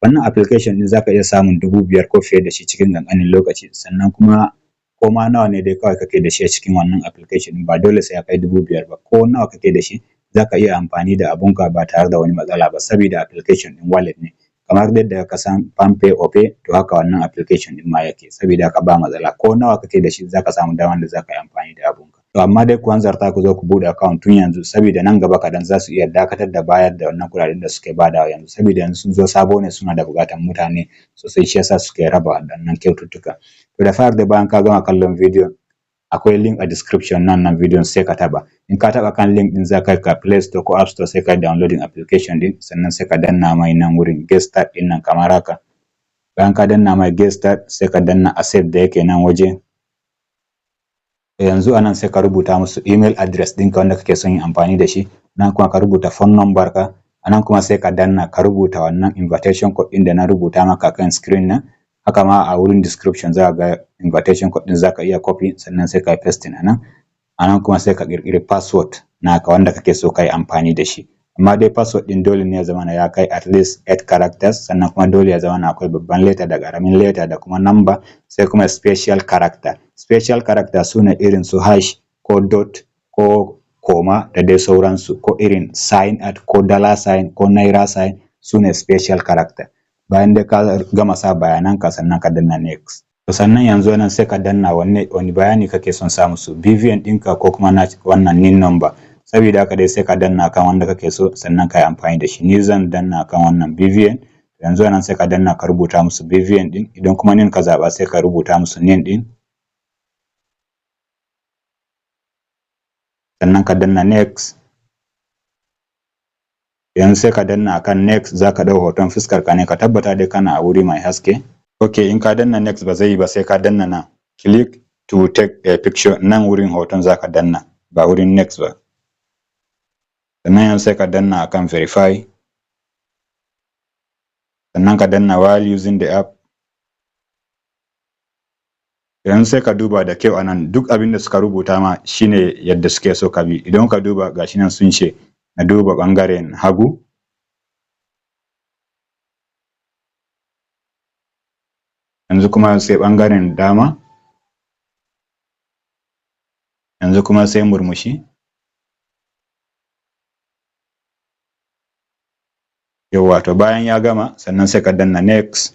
Wannan application ɗin za ka iya samun 5,000 ko fiye da shi cikin ƙanƙanin lokaci. Sannan kuma ko ma nawa ne dai kawai kake da shi a cikin wannan application ɗin, ba dole sai ya kai 5,000 ba. Ko nawa kake da shi, za ka iya amfani da abunka ba tare da wani matsala ba, saboda application ɗin wallet ne. Kamar yadda ka san PalmPay, Opay, to haka wannan application ɗin ma yake. Saboda haka ba matsala, ko nawa kake da shi, za ka samu damar da za ka yi amfani da abunka. To amma dai ku hanzarta ku zo ku buɗe account tun yanzu, saboda nan gaba kaɗan za su iya dakatar da bayar da wannan kuɗaɗen da suke badawa yanzu, saboda yanzu sun zo sabo ne, suna da buƙatar mutane sosai, shi yasa suke raba waɗannan kyaututtuka. To da fari dai, bayan ka gama kallon bidiyon, akwai link a description nan nan bidiyon, sai ka taɓa. In ka taɓa kan link ɗin, za ka ka Play Store ko App Store, sai ka downloading application ɗin. Sannan sai ka danna mai nan wurin "Get Start" ɗin nan kamar haka. Bayan ka danna mai "Get Start", sai ka danna "Accept" da yake nan waje. Yanzu anan sai ka rubuta musu email address ɗinka wanda kake son yin amfani da shi. Nan kuma ka rubuta phone number ka. Anan kuma sai ka danna ka rubuta wannan invitation code ɗin da na rubuta maka kan screen nan. Haka ma a wurin description za ka ga invitation code ɗin, za ka iya copy, sannan sai ka yi pasting anan. Anan kuma sai ka ƙirƙiri password naka wanda kake so ka yi amfani da shi. Amma dai password ɗin dole ne ya zama ya kai at least 8 characters, sannan kuma dole ya zama akwai babban letter da ƙaramin letter da kuma number, sai kuma special character. Special character su ne irin su hash ko dot ko comma da dai sauransu, ko irin sign at ko dollar sign ko naira sign, su ne special character. Bayan dai ka gama sa bayananka, sannan ka danna "Next". To sannan yanzu nan sai ka danna wanne wani bayani kake son sa musu, BVN ɗinka ko kuma na wannan NIN number. Saboda haka dai sai ka danna kan wanda kake so, sannan ka yi amfani da shi. Ni zan danna kan wannan BVN. Yanzu nan sai ka danna ka rubuta musu BVN ɗin. Idan kuma NIN ka zaɓa, sai ka rubuta musu NIN ɗin, sannan ka danna "Next". Yanzu sai ka danna akan "Next". Za ka ɗau hoton fuskar ka ne, ka tabbata dai kana a wuri mai haske. Ok, in ka danna "Next" ba zai yi ba, sai ka danna nan "Click to take a picture". Nan wurin hoton za ka danna, ba wurin "Next" ba. Sannan yanzu sai ka danna akan "Verify", sannan ka danna "While using the app". Yanzu sai ka duba da kyau anan, duk abin da suka rubuta ma shine yadda suke so ka bi. Idan ka duba, gashi nan sun ce na duba ɓangaren hagu. Yanzu kuma sai ɓangaren dama. Yanzu kuma sai murmushi. Yawwa, to bayan ya gama, sannan sai ka danna "Next".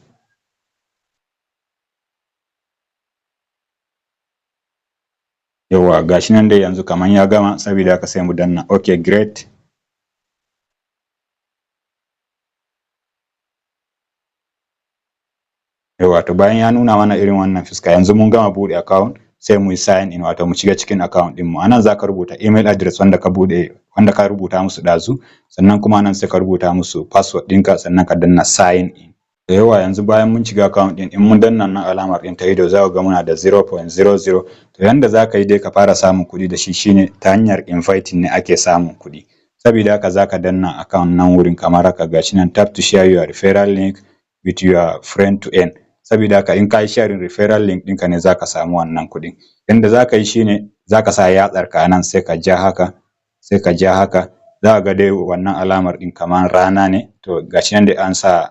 Yawwa, gashi nan dai yanzu kaman ya gama, saboda haka sai mu danna "OK, great". Yawwa, to bayan ya nuna mana irin wannan fuska, yanzu mun gama buɗe account, sai mu yi sign in, wato mu shiga cikin account ɗinmu. Anan za ka rubuta email address wanda ka buɗe, wanda ka rubuta musu ɗazu. Sannan kuma nan sai ka rubuta musu password ɗinka, sannan ka danna "Sign in". Da yawa yanzu bayan mun shiga account ɗin, in mun danna nan alamar ɗin ta ido, za ku ga muna da 0.00. To yanda za ka yi dai ka fara samun kuɗi da shi shine ta hanyar inviting ne ake samun kuɗi. Saboda haka za ka danna account nan wurin kamar haka, gashi nan "Tap to share your referral link with your friend to earn". Saboda haka in ka yi sharing referral link ɗinka ne za ka samu wannan kuɗin. Yanda za ka yi shine za ka sa yatsarka a nan, sai ka ja haka, sai ka ja haka, za ka ga dai wannan alamar ɗin kamar rana ne. To gashi nan dai an sa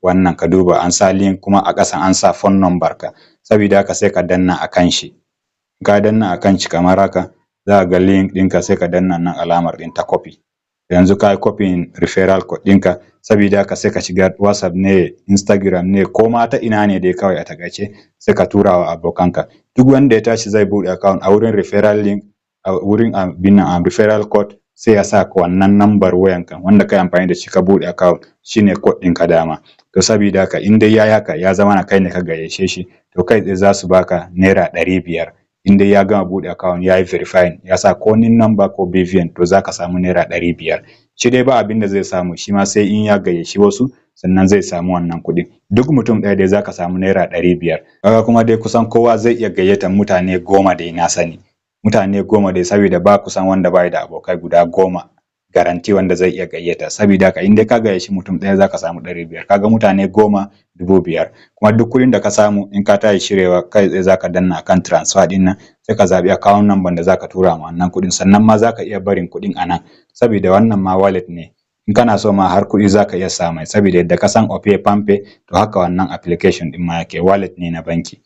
wannan, ka duba, an sa link, kuma a ƙasan an sa phone number ka. Saboda haka sai ka danna a kan shi. Ka danna a kan shi kamar haka, za ka ga link ɗinka, sai ka danna nan alamar ɗin ta copy. Yanzu ka yi copying referral code ɗinka, saboda haka sai ka shiga WhatsApp ne, Instagram ne, ko ma ta ina ne dai kawai, a taƙaice sai ka tura wa abokanka. Duk wanda ya tashi zai buɗe account, a wurin referral link, a wurin abin nan referral code, sai ya sa wannan number wayanka wanda ka yi amfani da shi ka buɗe account, shine code ɗinka dama. To saboda haka in dai ya yi haka, ya zama na kai ne ka gayyace shi, to kai tsaye za su baka ₦500. In dai ya gama buɗe account, ya yi verifying, ya sa ko NIN number ko BVN, to za ka samu ₦500. Shi dai ba abin da zai samu, shi ma sai in ya gayyaci wasu sannan zai samu wannan kuɗin. Duk mutum ɗaya dai za ka samu ₦500. Kaga kuma dai kusan kowa zai iya gayyatar mutane 10 dai, na sani. Mutane 10 dai, saboda ba kusan wanda bai da abokai guda 10 guarantee wanda zai iya gayyata. Saboda haka in dai ka gayyaci mutum ɗaya, za ka samu 500. Kaga mutane 10, 5,000. Kuma duk kuɗin da ka samu, in ka tashi cirewa, kai tsaye za ka danna akan transfer ɗin nan, sai ka zaɓi account number da za ka tura ma wannan kuɗin. Sannan ma za ka iya barin kuɗin a nan, saboda wannan ma wallet ne. In kana so ma, har kuɗi zaka iya sa mai, saboda yadda ka san Opay, Palmpay, to haka wannan application ɗin ma yake, wallet ne na banki.